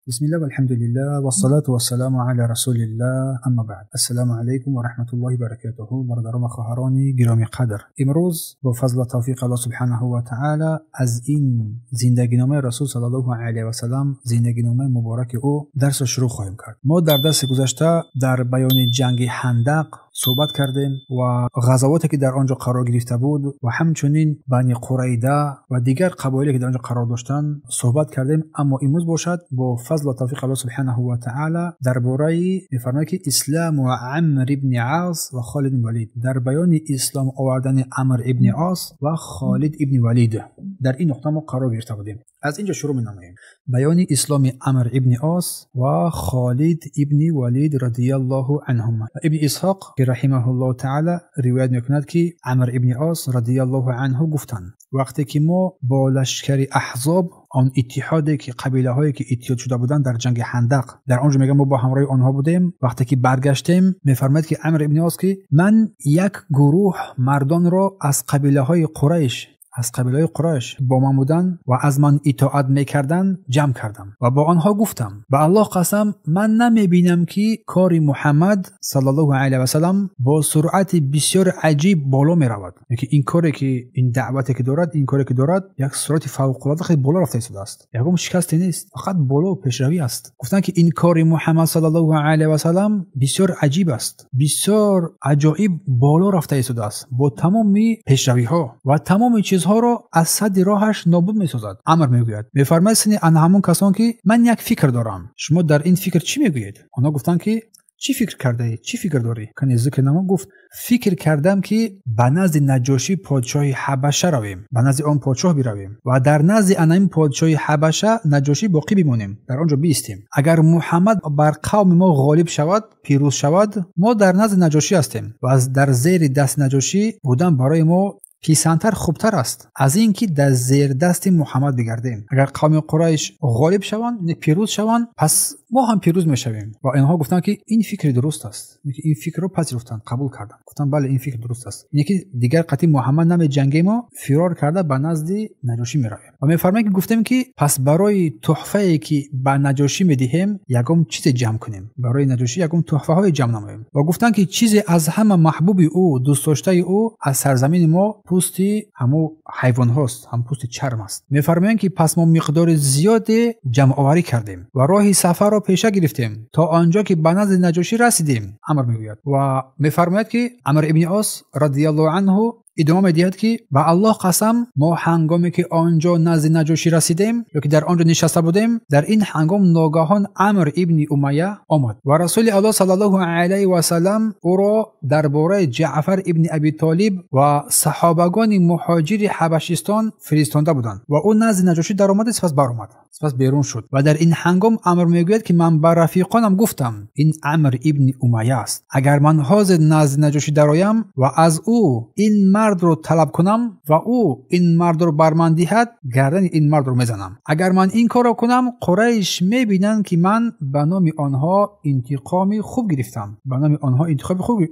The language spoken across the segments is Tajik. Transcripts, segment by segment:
بسم الله والحمد لله والصلاة والسلام على رسول الله اما بعد. السلام علیکم و رحمت الله و برکاته. برادران و خواهران گرامی قدر، امروز با فضل و توفیق الله سبحانه و تعالی از این زندگی نامه رسول صلی الله علیه و سلم، زندگی نامه مبارک او، درس شروع خواهیم کرد. ما در درس گذشته در بیان جنگ خندق صحبت کردیم و غزواتی که در آنجا قرار گرفته بود و همچنین بنی قریده و دیگر قبایلی که در آنجا قرار داشتند صحبت کردیم. اما امروز باشد با فضل و توفیق الله سبحانه و تعالی درباره می‌فرماید که اسلام و عمرو ابن عاص و خالد بن ولید، در بیان اسلام آوردن عمرو ابن عاص و خالد ابن ولید در این نقطه ما قرار گرفته بودیم. از اینجا شروع می‌نماییم بیان اسلام عمرو ابن عاص و خالد ابن ولید رضی الله عنهما. ابن اسحاق رحمه الله تعالی روایت میکند که عمرو ابن عاص رضی الله عنه گفتند وقتی که ما با لشکر احزاب، آن اتحادی که قبیله هایی که اتحاد شده بودند در جنگ خندق، در آنجا میگم ما با همراه آنها بودیم، وقتی که برگشتیم میفرماید که عمرو ابن عاص که من یک گروه مردان را از قبیله های قریش، از قبیله قریش با من بودن و از من اطاعت میکردن جمع کردم و با آنها گفتم به الله قسم من نمیبینم که کار محمد صلی الله علیه و سلم با سرعت بسیار عجیب بالا میرود. یعنی این کاری که این دعوتی که دارد، این کاری که دارد یک سرعت فوق العاده خیلی بالا رفته ایستاده است، یکم شکستی نیست، فقط بالا و پیشروی است. گفتن که این کار محمد صلی الله علیه و سلم بسیار عجیب است، بسیار عجایب بالا رفته ایستاده است با تمام پیشروی ها و تمام چیزها را از صد راهش نابود میسازد. امر میگوید میفرماید سنی ان همون کسان که من یک فکر دارم، شما در این فکر چی میگویید؟ آنها گفتند که چی فکر کرده ای؟ چی فکر داری؟ کنیزه که نما گفت فکر کردم که به نزد نجاشی پادشاه حبشه رویم، به نزد آن پادشاه برویم و در نزد آن پادشاه حبشه نجاشی باقی بمانیم، در آنجا بیستیم. اگر محمد بر قوم ما غالب شود، پیروز شود، ما در نزد نجاشی هستیم و از در زیر دست نجاشی بودن برای ما پیسندتر خوبتر است از اینکه در زیر دست محمد بگردیم. اگر قوم قریش غالب شوند، پیروز شوند، پس ما هم پیروز میشویم. و اینها گفتند که این فکر درست است، این فکر رو پذیرفتند، قبول کردند، گفتند بله این فکر درست است. اینکه دیگر قطعی محمد نمی جنگیم، ما فرار کرده به نزد نجاشی میرویم. و میفرمایند که گفتیم که پس برای تحفه که به نجاشی میدهیم یکم چیز جمع کنیم، برای نجاشی یکم تحفه های جمع نماییم. و گفتند که چیزی از همه محبوب او، دوست داشته او از سرزمین ما پوستی همو حیوان هاست، هم پوست چرم است. میفرمایند که پس ما مقدار زیاد جمع آوری کردیم و راه سفر را پیش گرفتیم تا آنجا که به نزد نجاشی رسیدیم. امر میگوید و میفرماید که عمرو ابن عاص رضی الله عنه ادامه میدهد که به الله قسم ما هنگامی که آنجا نزد نجاشی رسیدیم یا که در آنجا نشسته بودیم، در این هنگام ناگهان عمرو ابن امیه آمد و رسول الله صلی الله علیه و سلم او را درباره جعفر ابن ابی طالب و صحابگان مهاجر حبشستان فرستانده بودند و او نزد نجاشی درآمد، سپس برآمد، سپس بیرون شد. و در این هنگام عمرو میگوید که من بر رفیقانم گفتم این عمرو ابن امیه است، اگر من حاضر نزد نجاشی درآیم و از او این مرد رو طلب کنم و او این مرد رو بر من دهد، گردن این مرد رو میزنم. اگر من این کار رو کنم قریش میبینند که من به نام آنها انتقام خوب گرفتم، به نام آنها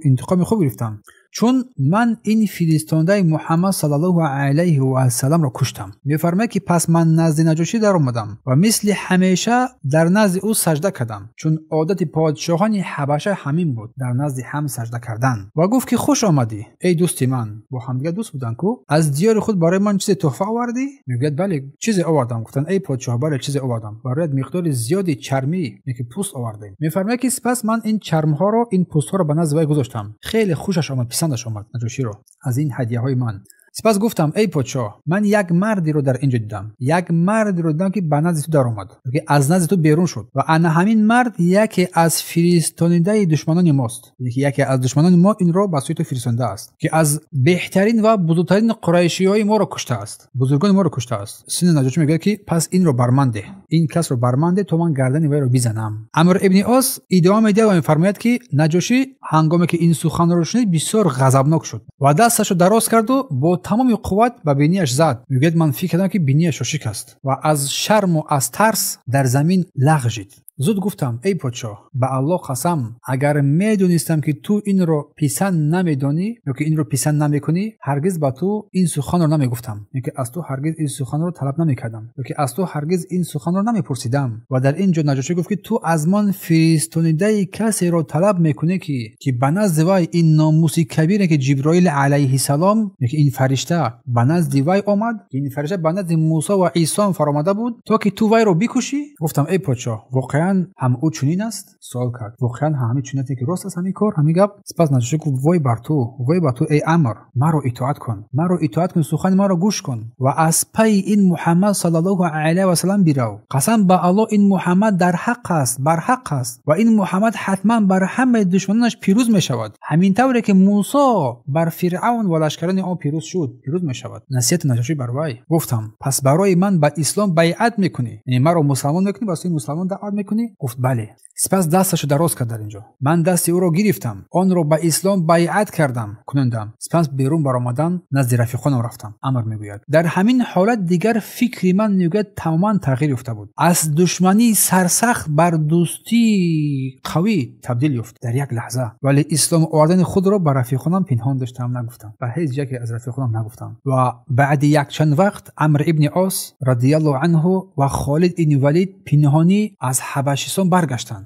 انتقام خوب گرفتم، چون من این فرستانده محمد صلی الله علیه و سلم را کشتم. میفرماید که پس من نزد نجاشی در آمدم و مثل همیشه در نزد او سجده کردم، چون عادت پادشاهان حبشه همین بود، در نزد هم سجده کردن. و گفت که خوش آمدی ای دوست من، با همدیگه دوست بودن کو، از دیار خود برای من چیز تحفه آوردی؟ میگوید بله چیز آوردم. گفتن ای پادشاه بله چیز آوردم، برایت مقدار زیادی چرمی که پوست آوردیم. میفرماید که سپس من این چرم ها رو، این پوست ها رو به نزد وی گذاشتم، خیلی خوشش آمد، پسندش آمد نجاشی رو از این هدیه های من. سپس گفتم ای پادشاه من یک مردی رو در اینجا دیدم، یک مردی رو دیدم که به نزد تو در آمد، که از نزد تو بیرون شد و انا همین مرد یکی از فرستانده دشمنان ماست، یکی از دشمنان ما این رو به سوی تو فرستانده است که از بهترین و بزرگترین قریشی های ما رو کشته است، بزرگان ما رو کشته است. سین نجاشی میگه که پس این رو بر من ده، این کس رو بر من ده تا من گردن وی رو بزنم. عمرو ابن عاص ادامه میده و میفرماید که نجاشی هنگامی که این سخن رو شنید بسیار غضبناک شد و دستش رو دراز کرد و با تمام قوت به بینیش زد. میگوید من فکر کردم که بینیش شکست و از شرم و از ترس در زمین لغزید. Зуд гуфтам: эй подшоҳ, ба Аллоҳ қасам, агар медонистам ки ту инро писанд намедонӣ ё ки инро писанд намекунӣ, ҳаргиз ба ту ин суханро намегуфтам, ё ки аз ту ҳаргиз ин суханро талаб намекардам, ё ки аз ту ҳаргиз ин суханро намепурсидам. Ва дар ин ҷо Наҷошӣ гуфт ки ту аз ман фиристонидаи касеро талаб мекунӣ ки ба назди вай ин номуси кабире ки Ҷиброил алайҳиссалом, ё ки ин фаришта ба назди вай омад, ки ин фаришта ба назди Мусо ва Исо фаромада буд, то ки ту вайро бикушӣ? Гуфтам: эй подшоҳ, воқеан ҳам ӯ чунин аст? Суол кард: воқеан ҳамин чунин аст ки рост аст ҳамин кор, ҳамин гап? Сипас Наҷошӣ гуфт: вой бар ту, вой бар ту, эй Амр, маро итоат кун, маро итоат кун, сухани маро гӯш кун ва аз пайи ин Муҳаммад саллаллоҳу алайҳи васаллам бирав. Қасам ба Аллоҳ, ин Муҳаммад дар ҳақ аст, бар ҳақ аст ва ин Муҳаммад ҳатман бар ҳамаи душманонаш пирӯз мешавад, ҳамин тавре ки Мусо бар Фиръавн ва лашкарони ӯ пирӯз шуд, пирӯз мешавад. Насиҳати Наҷошӣ бар вай. Гуфтам: пас барои ман ба ислом байъат мекунӣ, яъне маро мусалмон мекунӣ, ба сӯи мусалмон даъват мекунӣ? Гуфт: бале. Сипас дасташро дароз кард. Дар инҷо ман дасти ӯро гирифтам, онро ба ислом байъат кардам кунондам. Сипас берун баромадан назди рафиқонам рафтам. Амр мегӯяд: дар ҳамин ҳолат дигар фикри ман, мегӯяд, тамоман тағйир ёфта буд, аз душмании сарсахт бар дӯстии қавӣ табдил ёфт дар як лаҳза. Вале ислом овардани худро ба рафиқонам пинҳон доштам, нагуфтам, ба ҳеҷ яке аз рафиқонам нагуфтам. Ва баъди якчанд вақт Амр ибни Ос радиаллоҳу анҳу ва Холид ибни Валид пинҳонӣ аз Ҳабашистон баргаштанд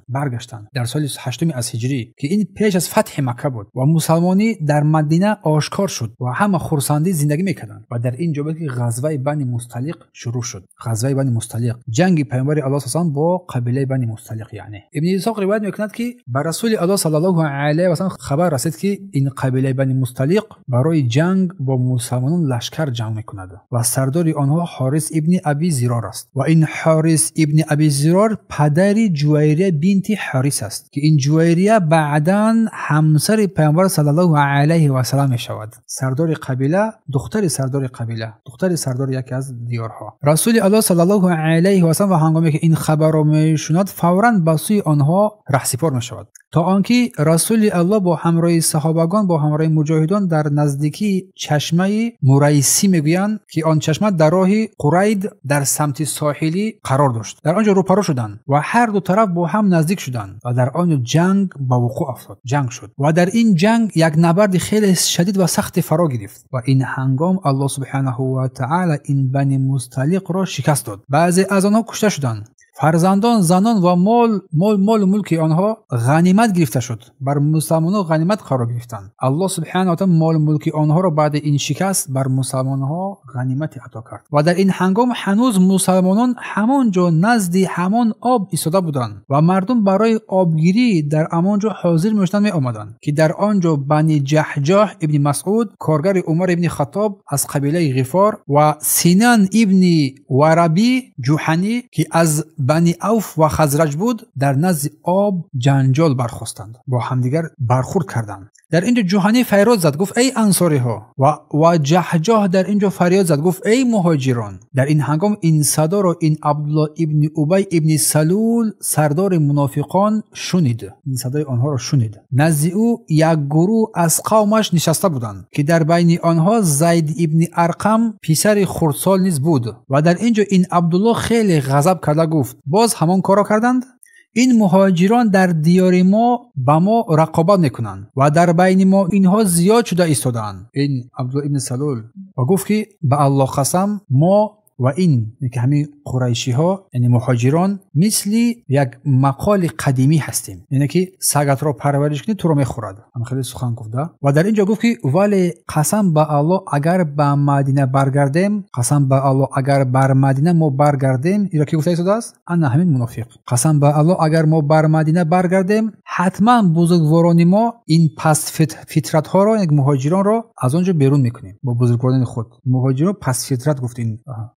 дар соли 8 аз ҳиҷрӣ, ки ин пеш аз фатҳи Макка буд ва мусалмонӣ дар Мадина ошкор шуд ва ҳама хурсандӣ зиндагӣ мекарданд. Ва дар ин ҷо буд ки ғазваи Бани Мусталиқ шурӯъ шуд. Ғазваи Бани Мусталиқ, ҷанги Паёмбари Аллоҳ саллаллоҳу бо қабилаи Бани Мусталиқ. Яъне Ибни Исҳоқ ривоят мекунад ки ба Расули Аллоҳ саллаллоҳу алайҳи васаллам хабар расид ки ин қабилаи Бани Мусталиқ барои ҷанг бо мусалмонон лашкар ҷамъ мекунад ва сардори онҳо Ҳорис ибни Аби Зирор аст. Ва ин Ҳорис ибни Аби Зирор падари Ҷувайрия бинти Ҳорис аст, ки ин Ҷувайрия баъдан ҳамсари Паёмбар саллаллоҳу алайҳи васаллам мешавад. Сардори қабила, духтари сардори қабила, духтари сардори яке аз диёрҳо. Расули Аллоҳ саллаллоҳу алайҳи васаллам ва ҳангоме ки ин хабарро мешунад, фавран ба сӯи онҳо раҳсипор мешавад, то он ки Расули Аллоҳ бо ҳамроҳи саҳобагон, бо ҳамроҳи муҷоҳидон дар наздикии чашмаи Мурайсӣ мегӯянд, ки он чашма дар роҳи Қурайд дар самти соҳилӣ қарор дошт. Дар он ҷо рӯпарӯ шуданд ва ҳар ду тараф бо ҳам наздик шуданд ва дар он ҷо ҷанг ба вуқӯъ афтод. Ҷанг шуд ва дар ин ҷанг як набарди хеле шадид ва сахте фаро гирифт ва ин ҳангом Аллоҳ субҳанаҳу ва таъала ин Бани Мусталиқро шикаст дод. Баъзе аз онҳо кушта шуданд. Фарзандон, занон ва молу мулки онҳо ғанимат гирифта шуд. Бар мусалмонҳо ғанимат қарор гирифтанд. Аллоҳ субҳанаҳу ва таъала молу мулки онҳоро баъди ин шикаст бар мусалмонҳо ғанимате ато кард. Ва дар ин ҳангом ҳанӯз мусалмонон ҳамон ҷо назди ҳамон об истода буданд ва мардум барои обгирӣ дар ҳамон ҷо ҳозир мешуданд, меомаданд, ки дар он ҷо Бани Ҷаҳҷоҳ ибни Масъуд, коргари Умар ибни Хаттоб аз қабилаи Ғифор, ва Синан ибни Варабӣ Ҷуҳанӣ, ки аз Бани Авф ва Хазраҷ буд, дар назди об ҷанҷол бархостанд, бо ҳамдигар бархӯрд карданд. Дар ин ҷо Ҷуҳанӣ фарёд зад, гуфт: эй ансориҳо! Ва Ҷаҳҷоҳ дар ин ҷо фарёд зад, гуфт: эй муҳоҷирон! Дар ин ҳангом ин садоро ин Абдуллоҳ ибни Убай ибни Салул, сардори мунофиқон, шунид. Ин садои онҳоро шунид. Назди ӯ як гурӯҳ аз қавмаш нишаста буданд, ки дар байни онҳо Зайд ибни Арқам писари хурдсол низ буд. Ва дар ин ҷо ин Абдуллоҳ хеле ғазаб карда гуфт: боз ҳамон корро карданд? Ин муҳоҷирон дар диёри мо ба мо рақобат мекунанд ва дар байни мо инҳо зиёд шуда истодаанд. Ин Абдуллоҳ ибни Салул ва гуфт ки ба Аллоҳ қасам, мо ва ин ки ҳамин қурайшиҳо, яъне муҳоҷирон, мисли як мақоли қадимӣ ҳастем, яъне ки сагатро парвариш кунӣ туро мехӯрад. Ҳам хеле сухан гуфта. Ва дар ин ҷо гуфт ки вале қасам ба Аллоҳ, агар ба Мадина баргардем, қасам ба Аллоҳ, агар бар Мадина мо баргардем, инро ки гуфта истодааст? Ана ҳамин мунофиқ. Қасам ба Аллоҳ, агар мо бар Мадина баргардем, ҳатман бузургворони мо ин паст фитратҳоро, яъне муҳоҷиронро аз он ҷо берун мекунем бо бузургворони худ. Муҳоҷирон паст фитрат гуфт ин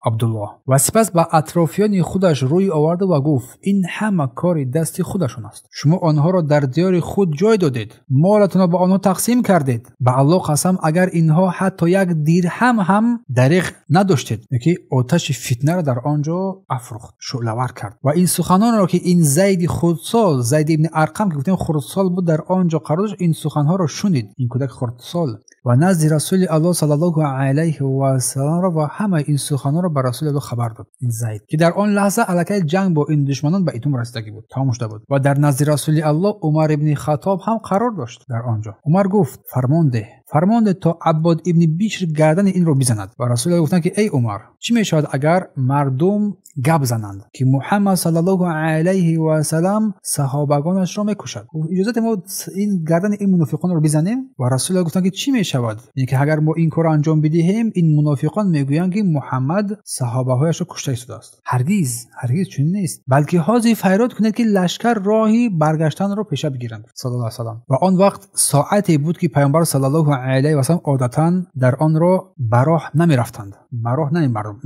Абдуллоҳ. Ва сипас ба атрофиёни худаш рӯй овард ва гуфт: ин ҳама кори дасти худашон аст. Шумо онҳоро дар диёри худ ҷой додед, молатонро ба онҳо тақсим кардед. Ба Аллоҳ қасам, агар инҳо ҳатто як дирҳам ҳам дариғ надоштед, ки оташи фитнаро дар он ҷо афрӯхт, шӯълавар кард. Ва ин суханонро ки ин Зайди хурдсол, Зайд ибни Арқам, ки гуфтем хурдсол буд, дар он ҷо қарор дошт, ин суханҳоро шунид, ин кӯдаки хурдсол, ва назди Расули Аллоҳ саллаллоҳу алайҳи васалламро ва ҳамаи ин суханҳоро ба расули Аллоҳ хабар дод, ин Зайд, ки дар он лаҳза аллакай ҷанг бо ин душманон ба итмом расидагӣ буд, тамом шуда буд. Ва дар назди расули Аллоҳ Умар ибни Хаттоб ҳам қарор дошт дар он ҷо. Умар гуфт: фармон деҳ, фармон деҳ то Аббод ибни Бишр гардани инро бизанад. Ва расули Аллоҳ гуфтанд ки эй Умар, чӣ мешавад агар мардум гап зананд ки Муҳаммад саллаллоҳу алайҳи васаллам саҳобагонашро мекушад? Иҷозат мо ин гардани ин мунофиқонро бизанем? Ва расули Аллоҳ гуфтанд ки чӣ мешавад? Яъне ки агар мо ин корро анҷом бидиҳем, ин мунофиқон мегӯянд ки Муҳаммад саҳобаҳояшро кушта истодааст. Ҳаргиз, ҳаргиз чунин нест, балки ҳозир фарёд кунед ки лашкар роҳи баргаштанро пеша бигиранд саллаллоҳу алайҳи васаллам. Ва он вақт соате буд ки паёмбар саллаллоҳу алайҳи васаллам одатан дар он роҳ ба роҳ намерафтанд, ба роҳ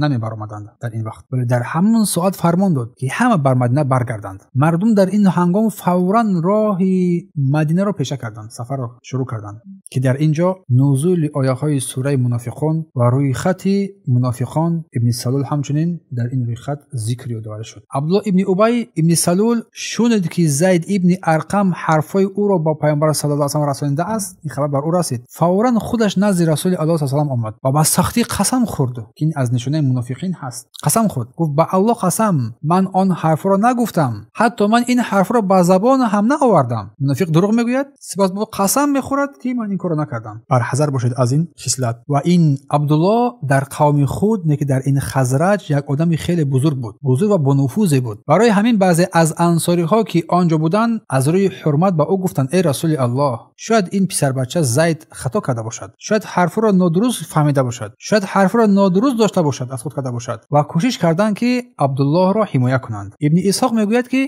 намебаромаданд дар ин вақт. Вале дар ҳамон соат фармон дод ки ҳама бар Мадина баргарданд. Мардум дар ин ҳангом фавран роҳи Мадинаро пеша карданд, сафарро шурӯъ карданд, ки дар ин ҷо нузули ояҳои сураи мунофиқон ва рӯйхати мунофиқон ибни Салул ҳамчунин дар ин рӯйхат зикр ёдоварӣ шуд. Абдуллоҳ ибни Убай ибни Салул шунид ки Зайд ибни Арқам ҳарфҳои ӯро ба паёмбар саллаллоҳу алайҳи васаллам расонидааст. Ин хабар бар ӯ расид. Фавран худаш назди расули Аллоҳ саллаллоҳу алайҳи васаллам омад ва ба сахтӣ қасам хӯрд, ки ин аз нишонаи мунофиқин ҳаст. Қасам хӯрд, гуфт: ба Аллоҳ қасам, ман он ҳарфро нагуфтам, ҳатто ман ин ҳарфро ба забон ҳам наовардам. Мунофиқ дурӯғ мегӯяд, сипас қасам мехӯрад ки ман ин корро накардам. Барҳазар бошед аз ин хислат. Ва ин Абдуллоҳ дар қавми худ, не ки дар ин Хазраҷ, як одами хеле бузург буд, бузург ва бонуфузе буд. Барои ҳамин баъзе аз ансориҳо ки он ҷо буданд, аз рӯи ҳурмат ба ӯ гуфтанд: эй расули Аллоҳ, шояд ин писарбача Зайд хато карда бошад, шояд ҳарфро нодуруст фаҳмида бошад, шояд ҳарфро нодуруст дошта бошад, аз худ карда бошад. Ва кӯшиш карданд ки Абдуллоҳро ҳимоя кунанд. Ибни Исҳоқ мегӯяд ки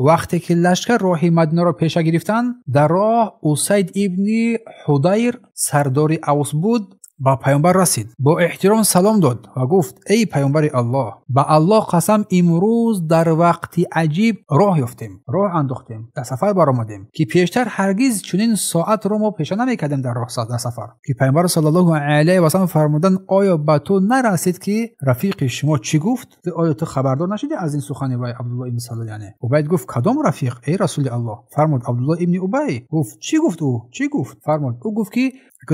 вақте ки лашкар роҳи Мадинаро пеша гирифтанд, дар роҳ Усайд ибни Ҳудайр, сардори Авс буд, ба паёмбар расид, бо эҳтиром салом дод ва гуфт: эй паёмбари Аллоҳ, ба Аллоҳ қасам, имрӯз дар вақти аҷиб роҳ ёфтем, роҳ андохтем, дар сафар баромадем, ки пештар ҳаргиз чунин соатро мо пеша намекардем дар роҳ, дар сафар. Ки паёмбар саллаллоҳу алайҳи васаллам фармуданд: оё ба ту нарасид ки рафиқи шумо чӣ гуфт? Оё ту хабардор нашудӣ аз ин сухани вай Абдуллоҳ ибни Салул? Яъне Убайд гуфт: кадом рафиқ, эй расули Аллоҳ? Фармуд: Абдуллоҳ ибни Убай. Гуфт: чӣ гуфт ӯ? Чӣ гуфт? Фармуд: ӯ гуфт ки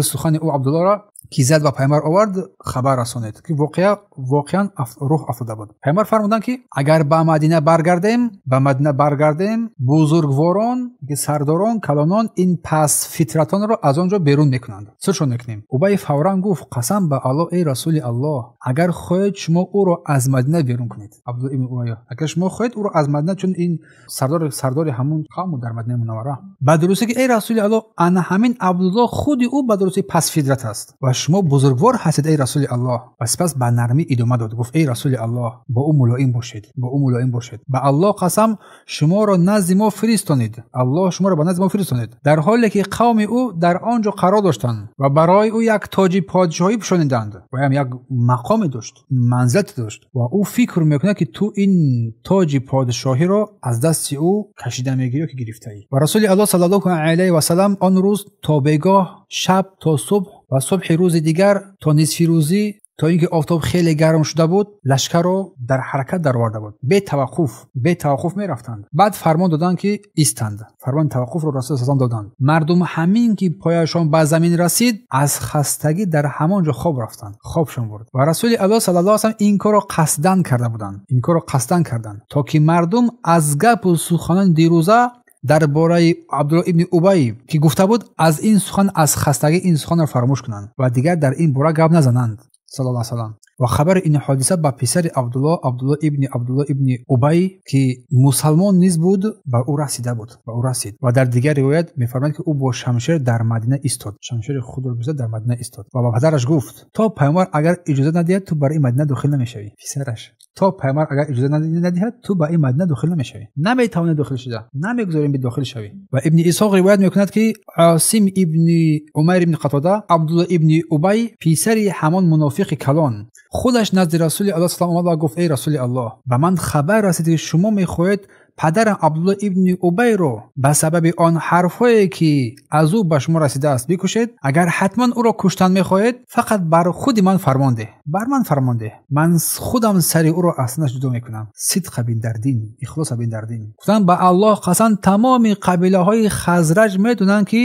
сухани ӯ Абдуллоҳро ки зад ба паёмбар овард, хабар расонед, ки воқеан рӯҳ афтода буд. Паёмбар фармуданд ки агар ба Мадина баргардем, ба Мадина баргардем, бузургворон, сардорон, калонон ин пас фитратонро аз он ҷо берун мекунанд, сиршон мекунем. Убай фавран гуфт: қасам ба Аллоҳ, эй расули Аллоҳ, агар хоҳед шумо ӯро аз Мадина берун кунед. Абдуллоҳ ибни Убай, агар шумо хоҳед ӯро аз Мадина, чун ин сардори ҳамун қавм дар Мадинаи Мунаввара. Ба дурустӣ ки эй расули Аллоҳ, ана ҳамин Абдуллоҳ худи ӯ ба дурустӣ пас фитрат аст ва шумо бузургвор ҳастед, эй расули Аллоҳ. Ва сипас ба нармӣ идома дод, гуфт: эй расули Аллоҳ, бо ӯ мулоим бошед, бо ӯ мулоим бошед. Ба Аллоҳ қасам, шуморо назди мо фиристонид, Аллоҳ шуморо ба назди мо фиристонид, дар ҳоле ки қавми ӯ дар он ҷо қарор доштанд ва барои ӯ як тоҷи подшоҳӣ пӯшониданд ва ҳам як мақоме дошт, манзилате дошт, ва ӯ фикр мекунад ки ту ин тоҷи подшоҳиро аз дасти ӯ кашида мегирӣ ё ки гирифтаӣ. Ва расули Аллоҳ саллаллоҳу алайҳи васаллам он рӯз то бегоҳ, шаб то субҳ ва субҳи рӯзи дигар то нисфи рӯзӣ, то инки офтоб хеле гарм шуда буд, лашкарро дар ҳаракат дароварда буд. Бетаваққуф мерафтанд. Баъд фармон доданд ки истанд. Фармони таваққуфро расул саллаллоҳу алайҳи васаллам доданд. Мардум ҳамин ки пояшон ба замин расид, аз хастагӣ дар ҳамон ҷо хоб рафтанд, хобшон бурд. Ва расули Аллоҳ саллаллоҳу алайҳи васаллам ин корро қасдан карда буданд, ин корро қасдан карданд, то ки мардум аз гапу суханони дирӯза дар бораи Абдуллоҳ ибни Убай ки гуфта буд, аз ин сухан, аз хастагӣ ин суханро фаромӯш кунанд ва дигар дар ин бора гап назананд саллаллоҳу алайҳи васаллам. Ва хабари ин ҳодиса ба писари Абдуллоҳ, Абдуллоҳ ибни Абдуллоҳ ибни Убай, ки мусалмон низ буд, ба ӯ расида буд, ба ӯ расид. Ва дар дигар ривоят мефармояд ки ӯ бо шамшер дар Мадина истод, шамшери худро гирифта дар Мадина истод ва ба падараш гуфт: то паёмбар агар иҷозат надиҳад, ту бар ин Мадина дохил намешавӣ. Писараш: то паёмбар агар иҷозат надиҳад, ту ба ин Мадина дохил намешавӣ, наметавонӣ дохил шуда, намегузорем дохил шавӣ. Ва ибни Исҳоқ ривоят мекунад ки Осим ибни Умайр ибни Қатода, Абдуллоҳ ибни Убай, писари ҳамон мунофиқи калон, худаш назди расули Аллоҳ саллаллоҳу алайҳи васаллам омад ва гуфт: эй расули Аллоҳ, ба ман хабар расид ки шумо мехоҳед падарам Абдуллоҳ ибни Убайро ба сабаби он ҳарфҳое ки аз ӯ ба шумо расидааст бикушед, агар ҳатман ӯро куштан мехоҳед, фақат бар худи ман фармон деҳ, бар ман фармон деҳ, ман худам сари ӯро аз танаш ҷудо мекунам. Сидқа бин дар дин, ихлоса бин дар дин. Гуфтанд ба Аллоҳ қасам, тамоми қабилаҳои Хазраҷ медонанд ки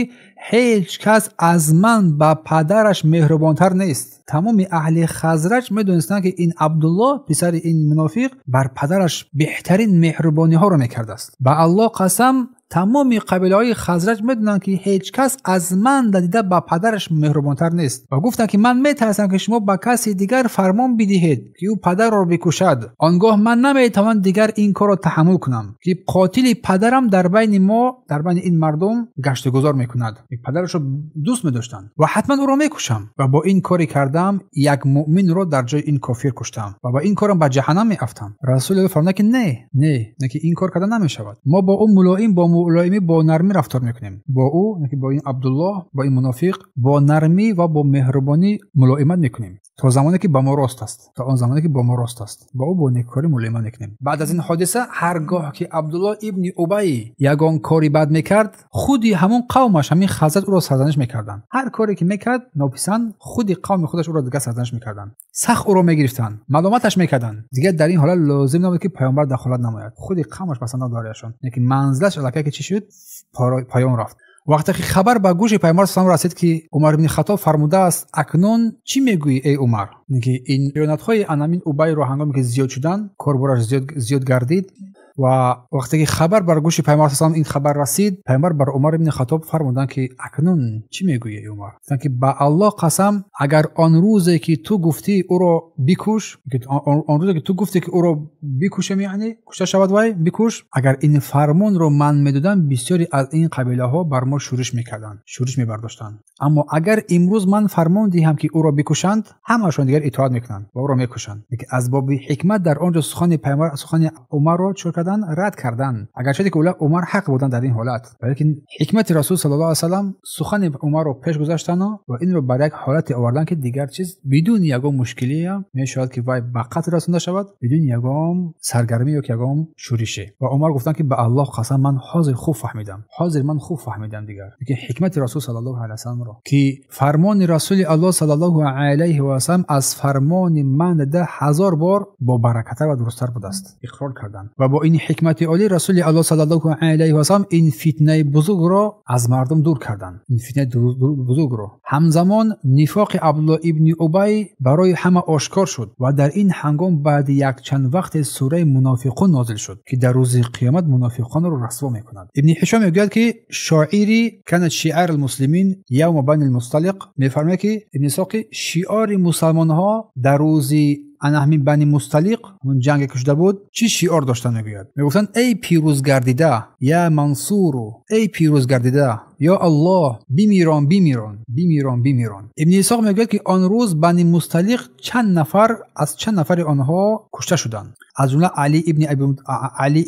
ҳеҷ кас аз ман ба падараш меҳрубонтар нест. Тамоми аҳли Хазраҷ медонистанд ки ин Абдуллоҳ писари ин мунофиқ бар падараш беҳтарин меҳрубониҳоро мекардааст. Ба Аллоҳ қасам, тамоми қабилаҳои Хазраҷ медонанд ки ҳеҷ кас аз ман дида ба падараш меҳрубонтар нест. Ва гуфтанд ки ман метарсам ки шумо ба каси дигар фармон бидиҳед ки ӯ падарро бикушад. Он гоҳ ман наметавонам дигар ин корро таҳаммул кунам ки қотили падарам дар байни мо, дар байни ин мардум гаштугузор мекунад. Падарашро дӯст медоштанд ва ҳатман ӯро мекушам ва бо ин кори кардам як муъминро дар ҷои ин кофир куштам ва бо ин корам ба ҷаҳаннам меафтам. Расулуллоҳ фармуданд ки не, не, не, ки ин кор карда намешавад. Мо бо ӯ мулоим, бо мулоимӣ, бо нармӣ рафтор мекунем. Бо ӯ, яъне бо ин Абдуллоҳ, бо ин мунофиқ, бо нармӣ ва бо меҳрубонӣ мулоимат мекунем то замоне ки ба мо рост аст, то он замоне ки бо мо рост аст, бо ӯ бо неккорӣ мулоимат мекунем. Баъд аз ин ҳодиса ҳаргоҳ ки Абдуллоҳ ибни Убай ягон кори бад мекард, худи ҳамон қавмаш, ҳамин Хазраҷ ӯро сарзаниш мекарданд. Ҳар коре ки мекард нописанд, худи қавми худаш ӯро дигар сарзаниш мекарданд, сахт ӯро мегирифтанд, маломаташ мекарданд. Дигар дар ин ҳолат лозим набуд ки паёмбар дахолат намояд. Худи қавмаш пасанд надорияшон, лекин манзилаш аллакай ки чӣ шуд, поён рафт. Вақте ки хабар ба гӯши паёмбар саллаллоҳу расид ки Умар ибни Хаттоб фармудааст, акнун чӣ мегӯӣ эй Умар? Ки ин хиёнатҳои анамин Убайро ҳангоме ки зиёд шуданд, корбораш зиёд гардид. Ва вақте ки хабар бар гӯши паёмбар саллаллоҳу ин хабар расид, паёмбар бар Умар ибни Хаттоб фармуданд ки акнун чӣ мегӯӣ эй Умар? Гуфтанд ки ба Аллоҳ қасам, агар он рӯзе ки ту гуфтӣ ӯро бикуш, он рӯзе ки ту гуфтӣ ки ӯро бикушем, яъне кушта шавад вай, бикуш, агар ин фармонро ман медодам, бисёре аз ин қабилаҳо бар мо шӯриш мекарданд, шӯриш мебардоштанд. Аммо агар имрӯз ман фармон диҳам ки ӯро бикушанд, ҳамаашон дигар итоат мекунанд ва ӯро мекушанд. Лекин аз боби ҳикмат дар он ҷо сухани паёмбар, сухани Умарро чӣ карданд? Рад карданд. Агарчи ки Умар ҳақ буданд дар ин ҳолат, валекин ҳикмати Расул саллаллоҳу алайҳи васаллам сухани Умарро пеш гузаштанд ва инро бар як ҳолате оварданд ки дигар чиз бидуни ягон мушкилӣ мешавад ки вай ба қатл расонда шавад, бидуни ягон саргармӣ ё ягон шӯрише. Ва Умар гуфтанд ки ба Аллоҳ қасам, ман ҳозир хуб фаҳмидам, ҳозир ман хуб фаҳмидам дигар. Лекин ҳикмати Расул саллаллоҳу алайҳи васалламро ки фармони Расули Аллоҳ саллаллоҳу алайҳи васаллам аз фармони ман 10,000 бор бо баракаттар ва дурусттар будааст, иқрор карданд. Ва бо ин ҳикмати олӣ Расули Аллоҳ саллаллоҳу алайҳи васаллам ин фитнаи бузургро аз мардум дур карданд, ин фитнаи бузургро. Ҳамзамон нифоқи Абдуллоҳ ибни Убай барои ҳама ошкор шуд ва дар ин ҳангом баъди якчанд вақте сураи мунофиқун нозил шуд ки дар рӯзи қиёмат мунофиқонро расво мекунад. Ибни Ҳишом мегӯяд ки шоири канат шиар алмуслимин явма бани алмусталиқ мефармояд ки Ибни Исҳоқ шиори мусалмонҳо дар рӯзи ана ҳамин Бани Мусталиқ, ҳамон ҷанге ки шуда буд, чӣ шиор доштанд мегӯяд? Мегуфтанд эй пирӯзгардида, я Мансуру, эй пирӯзгардида, ё Аллоҳ, бимирон, бимирон, бимирон, бимирон. Ибни Исҳоқ мегӯяд ки он рӯз Бани Мусталиқ чанд нафар аз чанд нафари онҳо кушта шуданд. Аз ҷумла Али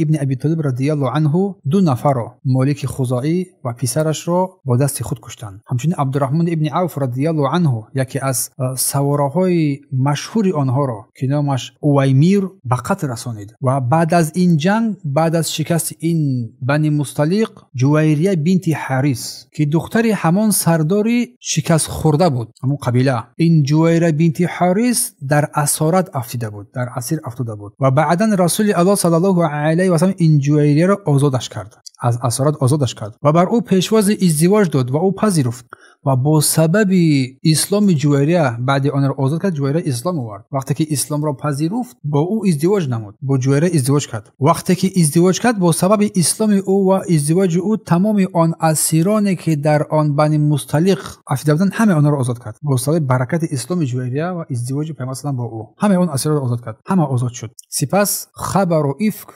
ибни Аби Толиб радияллоҳу анҳу 2 нафарро, Молики Хузоӣ ва писарашро бо дасти худ куштанд. Ҳамчунин Абдурраҳмон ибни Авф радияллоҳу анҳу яке аз савораҳои машҳури онҳоро ки номаш Уваймир ба қатл расонид. Ва баъд аз ин ҷанг, баъд аз шикасти ин Бани Мусталиқ, Ҷувайрия бинти Ҳарис ки духтари ҳамон сардори шикастхӯрда буд, ҳамон қабила, ин Ҷувайрия бинти Ҳарис дар асорат афтида буд, дар асир афтода буд. Ва баъдан Расули Аллоҳ саллаллоҳу алайҳи васаллам ин Ҷувайрияро озодаш кард, аз асорат озодаш кард ва бар ӯ пешвози издивоҷ дод ва ӯ пазируфт. Ва бо сабаби исломи Ҷувайрия баъди онро озод кард, Ҷувайрия ислом овард. Вақте ки исломро пазируфт, бо ӯ издивоҷ намуд, бо Ҷувайрия издивоҷ кард. Вақте ки издивоҷ кард, бо сабаби исломи ӯ ва издивоҷи ӯ тамоми он асироне ки дар он Бани Мусталиқ афтида буданд, ҳамаи онҳоро озод кард. Бо сабаби баракати исломи Ҷувайрия ва издивоҷи Паёмбар саллаллоҳу бо ӯ ҳамаи он асиронро озод кард, ҳама озод шуд. Сипас хабару ифк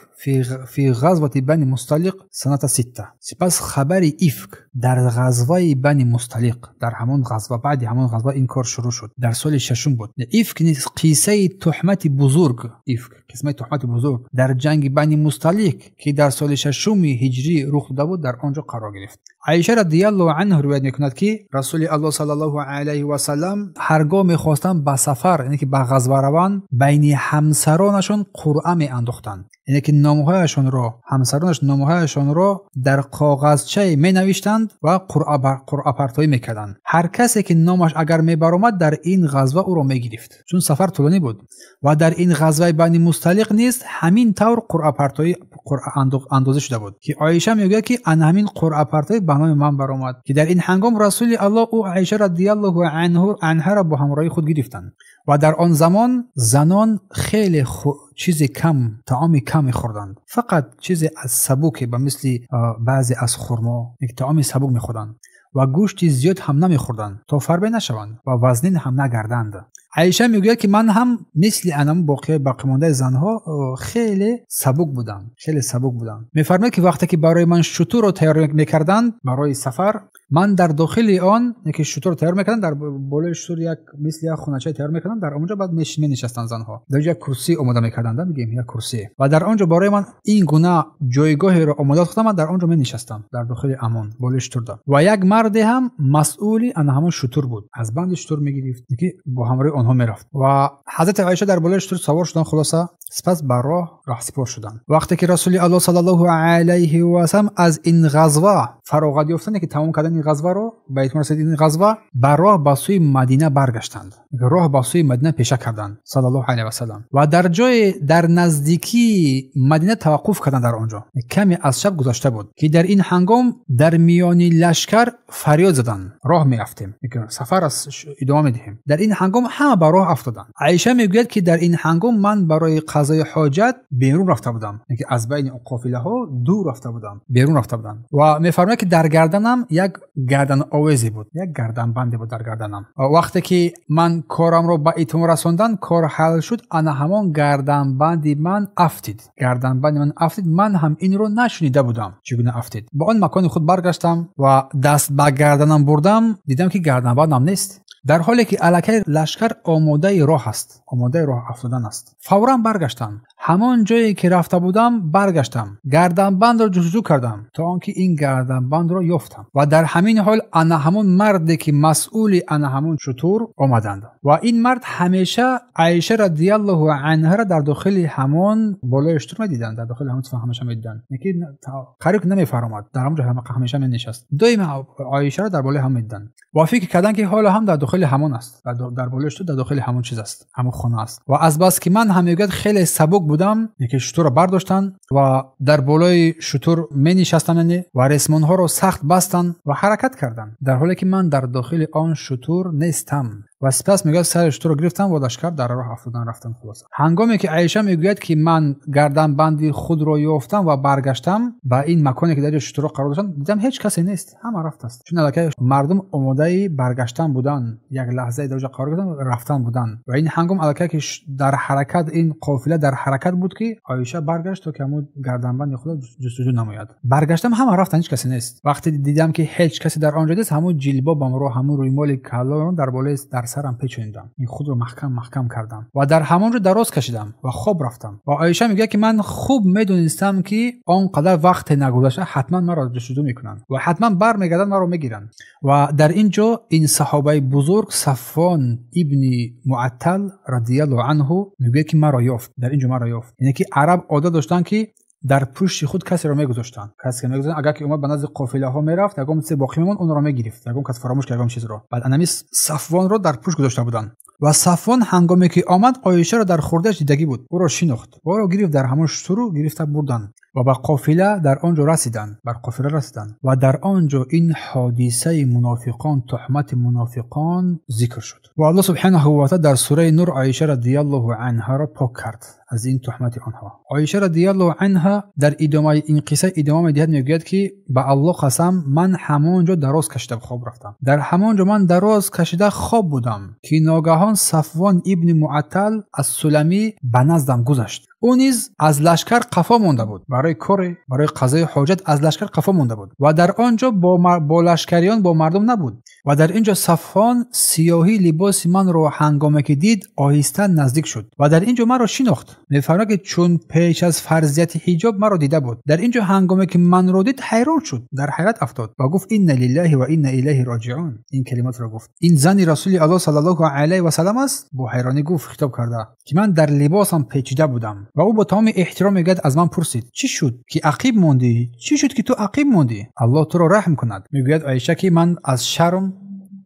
фи ғазвати Бани Мусталиқ саната 6. Сипас хабари ифк дар ғазваи Бани Мусталиқ, дар ҳамон ғазва, баъди ҳамон ғазва ин кор шурӯъ шуд, дар соли 6 буд. Ифк низ қиссаи туҳмати бузург, ифк қисмати туҳмати бузург дар ҷанги Бани Мусталиқ, ки дар соли шашуми ҳиҷрӣ рух дода буд, дар он ҷо қарор гирифт. Аиша радиаллоҳу анҳу ривоят мекунад, ки Расули Аллоҳ саллаллоҳу алайҳи васаллам ҳаргоҳ мехостанд ба сафар, яъне ки ба ғазва раванд, байни ҳамсаронашон қуръа меандохтанд, яъне ки номҳояшонро, ҳамсаронаш номҳояшонро дар коғазчае менавиштанд ва қуръапартоӣ мекарданд. Ҳар касе ки номаш агар мебаромад, дар ин ғазва ӯро мегирифт, чун сафар тӯлонӣ буд. Ва дар ин ғазваи Бани Мусталиқ низ ҳамин тавр қуръапартоӣ қуръаандозӣ шуда буд, ки Оиша мегӯяд, ки ана ҳамин қуръапартоӣ ба номи ман баромад, ки дар ин ҳангом Расули Аллоҳ ӯ Аиша радиаллоҳу анҳаро бо ҳамроҳии худ гирифтанд. Ва дар он замон занон хеле чизи кам, таоми кам мехӯрданд, фақат чизе аз сабуке ба мисли баъзе аз хурмо, як таоми сабук мехӯрданд ва гӯшти зиёд ҳам намехӯрданд, то фарбе нашаванд ва вазнин ҳам нагарданд. Аиша мегӯяд, ки ман ҳам мисли анам боқимондаи занҳо хеле сабук будам, хеле сабук будам. Мефармояд, ки вақте ки барои ман шутурро тайёр мекарданд барои сафар, ман дар дохили он, яке шутурро тайёр мекарданд, дар болои шутур як мисли як хонача тайёр мекарданд, дар он ҷо баъд менишастанд занҳо. Дар он ҷо як курсӣ омода мекарданд, мегӯем як курсӣ. Ва дар он ҷо барои ман ин гуна ҷойгоҳеро омода сохтанд, ман дар он ҷо менишастам, дар дохили амон, болои шутур. Ва як марде ҳам масъули ана ҳамон шутур буд, аз банди шутур мегирифт, ки бо ҳамроҳи онҳо мерафт. Ва ҳазрати Оиша дар болои шутур савор шуданд, хулоса сипас ба роҳ роҳсипор шуданд. Вақте ки Расули Аллоҳ саллаллоҳу алайҳи васаллам аз ин ғазва фароғат ёфтанд, ки тамом кардани ин ғазваро, ба итмом расид ин ғазва, ба роҳ ба сӯи Мадина баргаштанд, роҳ ба сӯи Мадина пеша карданд саллаллоҳу алайҳи васаллам. Ва дар ҷое дар наздикии Мадина таваққуф карданд. Дар он ҷо каме аз шаб гузашта буд, ки дар ин ҳангом дар миёни лашкар фарёд заданд: роҳ меафтем, сафар аз идома медиҳем. Дар ин ҳангом ҳама ба роҳ афтоданд. Аиша мегӯяд, ки дар ин ҳангом ман барои қазои ҳоҷат берун рафта будам, яъне аз байни қофилаҳо дур рафта будам, берун рафта будам. Ва мефармояд, ки дар гарданам як гардан овезе буд, як гарданбанде буд дар гарданам. Вақте ки ман корамро ба итмом расондан, кор ҳал шуд, ана ҳамон гарданбанди ман афтид, гарданбанди ман афтид. Ман ҳам инро нашунида будам, чӣ гуна афтид. Ба он макони худ баргаштам ва даст ба гарданам бурдам, дидам, ки гарданбандам нест, дар ҳоле ки аллакай лашкар омодаи роҳ аст, омодаи роҳ афтодан аст. Фавран баргаштам, ҳамон ҷое ки рафта будам баргаштам, гарданбандро ҷустуҷӯ кардам, то он ки ин гарданбандро ёфтам. Ва дар ҳамин ҳол ана ҳамон марде ки масъули ана ҳамон шутур омаданд. Ва ин мард ҳамеша Аиша радиаллоҳу анҳаро дар дохили ҳамон болои шутур медиданд, дар дохили ҳамон ҳамеша медиданд, ки қариб намефаромад, дар ҳамон ҷо ҳамеша менишаст. Доим Оишаро дар болои ҳам медиданд ва фикр карданд, ки ҳоло ҳам дар дохили ҳамон аст, дар болои шутур, дар дохили ҳамон чиз аст, ҳамон хона аст. Ва аз бас ки ман ҳам, мегӯяд, хеле сабук будам, яке шутурро бардоштанд ва дар болои шутур менишастам, яъне ва ресмонҳоро сахт бастанд ва ҳаракат карданд, дар ҳоле ки ман дар дохили он шутур нестам. Ва сипас, мегӯяд, сари шутурро гирифтам ва лашкар дар роҳ афтодан рафтанд. Хулоса, ҳангоме ки Аиша мегӯяд, ки ман гарданбанди худро ёфтам ва баргаштам ба ин маконе, ки дар ҷо шутурро қарор доштанд, дидам ҳеҷ касе нест, ҳама рафтааст, чун аллакай мардум омодаи баргаштан буданд, як лаҳзае дар ҷо қарор гирифтан, рафтан буданд. Ва ин ҳангом аллакай ки дар ҳаракат, ин қофила дар ҳаракат буд, ки Оиша баргашт, то ки ҳамун гарданбанди худро ҷустуҷӯ намояд. Баргаштам, ҳама рафтан, ҳеҷ касе нест. Вақте дидам, ки ҳеҷ касе дар он ҷо нест, ҳамун ҷилбобамро, ҳамун рӯймоли калонро дар болои дар сарам печондам, ин худро маҳкам маҳкам кардам ва дар ҳамон ҷо дароз кашидам ва хоб рафтам. Ва Оиша мегӯяд, ки ман хуб медонистам, ки он қадар вақте нагузашта ҳатман маро ҷустуҷӯ мекунанд ва ҳатман бармегарданд, маро мегиранд. Ва дар ин ҷо ин саҳобаи бузург Сафвон ибни Муаттал радиаллоҳу анҳу мегӯяд, ки маро ёфт, дар ин ҷо маро ёфт. Яъне ки араб одат доштанд, ки дар пушти худ касеро мегузоштанд, касе мегузоштанд, агар ки омад ба назди қофилаҳо мерафт, ягон чизе боқӣ мемонд, онро мегирифт, ягон кас фаромӯш кард ягон чизро. Баъд анами Сафвонро дар пушт гузошта буданд. Ва Сафвон ҳангоме ки омад, Оишаро дар хурдаш дидагӣ буд, ӯро шинохт, ӯро гирифт, дар ҳамон шутуру гирифта бурданд ва ба қофила дар он ҷо расиданд, бар қофила расиданд. Ва дар он ҷо ин ҳодисаи мунофиқон, туҳмати мунофиқон зикр шуд. Ва Аллоҳ субҳанаҳу ва таъала дар сураи Нур Оиша радиаллоҳу анҳаро пок кард аз ин туҳмати онҳо. Оиша радиаллоҳу анҳа дар идомаи ин қисса идома медиҳад, мегӯяд, ки ба Аллоҳ қасам, ман ҳамон ҷо дароз кашида хоб рафтам, дар ҳамон ҷо ман дароз кашида хоб будам, ки ногаҳон Сафвон ибни Муаттал аз Суламӣ ба наздам гузашт. Ӯ низ аз лашкар қафо монда буд, барои коре, барои қазои ҳоҷат аз лашкар қафо монда буд ва дар он ҷо бо лашкариён, бо мардум набуд. Ва дар ин ҷо Сафвон сиёҳии либоси манро ҳангоме ки дид, оҳиста наздик шуд ва дар ин ҷо маро шинохт. Мефармояд ки чун пеш аз фарзияти ҳиҷоб маро дида буд. Дар инҷо ҳангоме ки манро дид ҳайрон шуд, дар ҳайрат афтод ва гуфт инна лиллаҳи ва инна илайҳи роҷиун. Ин калимотро гуфт. Ин зани расули аллоҳ саллаллоҳу алайҳи васаллам аст. Бо ҳайронӣ гуфт, хитоб карда ки ман дар либосам печида будам. Ва ӯ бо тамоми эҳтиром мегӯяд аз ман пурсид чӣ шуд ки ақиб мондӣ? Чӣ шуд ки ту ақиб мондӣ? Аллоҳ туро раҳм кунад. Мегӯяд Оиша ки ман аз шарм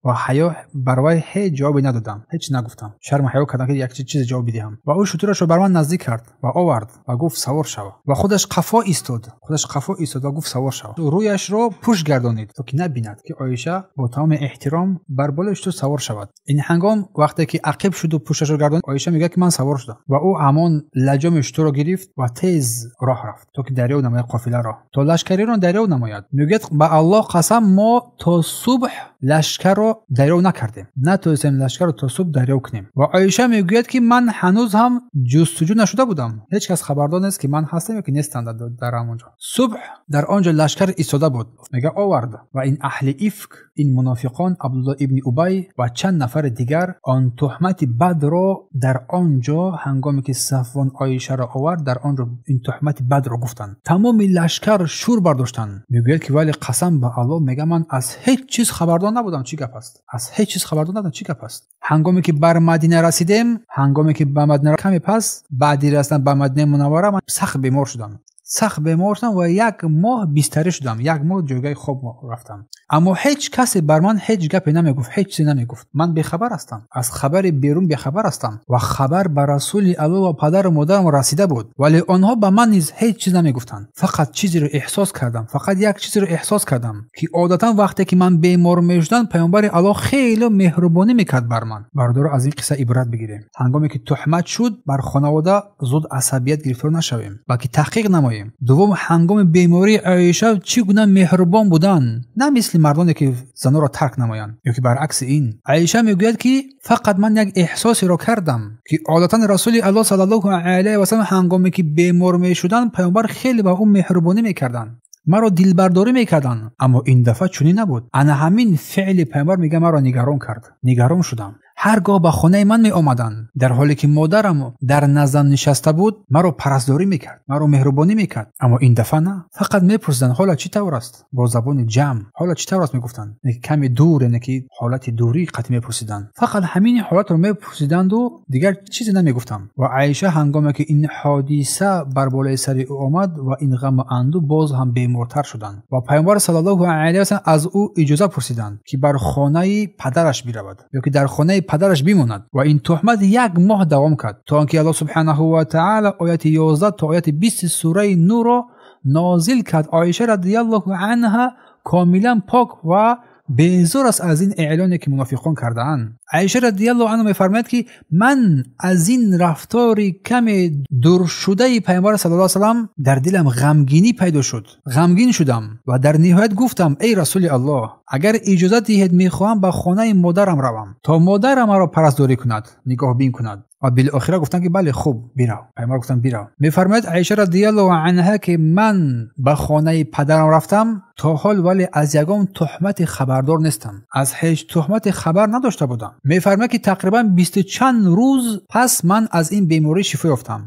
ва ҳаё бар вай ҳеҷ ҷавобе надодам, ҳеҷ нагуфтам. Шарм ҳаё кардам ки як чиз ҷавоб бидиҳам. Ва ӯ шутурашро бар ман наздик кард ва овард ва гуфт савор шав. Ва худаш қафо истод, худаш қафо истод ва гуфт савор шав. Рӯяшро пушт гардонид то ки набинад ки Оиша бо тамоми эҳтиром бар болои шутур савор шавад. Ин ҳангом вақте ки ақиб шуду пушташро гардонид, Оиша мегӯяд ки ман савор шудам. Ва ӯ ҳамон лаҷоми шутурро гирифт ва тез роҳ рафт то ки дарёб намояд қофиларо, то лашкариро дарёб намояд. Мегӯяд ба Аллоҳ қасам, мо то субҳ лашкарро дарёб накардем, натавонистем лашкарро то субҳ дарёб кунем. Ва Оиша мегӯяд ки ман ҳанӯз ҳам ҷустуҷӯ нашуда будам, ҳеҷ кас хабардор нест ки ман ҳастам ё ки нестам дар ҳамон ҷо. Субҳ дар он ҷо лашкар истода буд. Мега овард ва ин аҳли ифк, ин мунофиқон, Абдуллоҳ ибни Убай ва чанд нафари дигар он туҳмати бадро дар он ҷо ҳангоме ки Сафвон Оишаро овард, дар он ҷо ин туҳмати бадро гуфтанд. Тамоми лашкар шур бардоштанд. Мегӯяд ки вале қасам ба Аллоҳ, мега ман аз ҳеҷ чиз хабардор набудам чӣ гап аст, аз ҳеҷ чиз хабардор набудам чӣ гап аст. Ҳангоме ки бар Мадина расидем, ҳангоме ки ба Мадина каме пас баъди расидан ба Мадинаи Мунаввара ман сахт бемор шудам, сахт бемор шудам ва як моҳ бистарӣ шудам, як моҳ ҷойгаи хоб рафтам. Аммо ҳеҷ касе бар ман ҳеҷ гапе намегуфт, ҳеҷ чизе намегуфт. Ман бехабар ҳастам, аз хабари берун бехабар ҳастам ва хабар ба расули Аллоҳ ва падару модарам расида буд, вале онҳо ба ман низ ҳеҷ чиз намегуфтанд. Фақат чизеро эҳсос кардам, фақат як чизеро эҳсос кардам ки одатан вақте ки ман бемор мешудам, паёмбари Аллоҳ хеле меҳрубонӣ мекард бар ман. Бародаро, аз ин қисса ибрат бигирем. Ҳангоме ки туҳмат шуд бар хонавода, зуд асабият гирифтор нашавем, балки таҳқиқ намоем. Дуввум, ҳангоми бемории Оиша чӣ гуна меҳрубон буданд, на мисли мардоне ки занонро тарк намоянд ё ки баръакси ин. Оиша мегӯяд ки фақат ман як эҳсосеро кардам ки одатан расули Аллоҳ саллаллоҳу алайҳи васаллам ҳангоме ки бемор мешуданд, паёмбар хеле ба ӯ меҳрубонӣ мекарданд, маро дилбардорӣ мекарданд. Аммо ин дафъа чунин набуд. Ана ҳамин феъли паёмбар мега маро нигарон кард, нигарон шудам. Ҳар гоҳ ба хонаи ман меомаданд, дар ҳоле ки модарам дар наздам нишаста буд, маро парастдорӣ мекард, маро меҳрубонӣ мекард. Аммо ин дафъа на, фақат мепурсиданд ҳола чӣ тавр аст, бо забони ҷамъ ҳола чӣ тавр аст мегуфтанд, каме дур, яъне ки ҳолати дурӣ қатъӣ мепурсиданд. Фақат ҳамин ҳолатро мепурсиданду дигар чизе намегуфтам. Ва Оиша ҳангоме ки ин ҳодиса бар болои сари ӯ омад ва ин ғаму андӯ, боз ҳам бемортар шуданд ва паёмбар саллаллоҳу алайҳи васаллам аз ӯ иҷоза пурсиданд ки бар хонаи падараш биравад ё ки дар хонаи падараш бимонад. Ва ин туҳмат як моҳ давом кард то он ки Аллоҳ субҳанаҳу ва таъала ояти 11 то ояти 20 сураи Нурро нозил кард. Оиша радиаллоҳу анҳа комилан пок ва безор аст аз ин эълоне ки мунофиқон кардаанд. Оиша радиаллоҳу анҳа мефармояд ки ман аз ин рафтори каме дуршудаи паёмбар саллаллоҳу алайҳи васаллам дар дилам ғамгинӣ пайдо шуд, ғамгин шудам ва дар ниҳоят гуфтам эй расули Аллоҳ, агар иҷозат диҳед мехоҳам ба хонаи модарам равам то модарам маро парастдорӣ кунад, нигоҳбин кунад. Ва билохира гуфтанд ки бале, хуб, бирав. Паёмбар гуфтанд бирав. Мефармояд Оиша радиаллоҳу анҳа ки ман ба хонаи падарам рафтам, то ҳол вале аз ягон туҳмати хабардор нестам, аз ҳеҷ туҳмати хабар надошта будам. Мефармояд ки тақрибан бисту чанд рӯз пас ман аз ин беморӣ шифо ёфтам.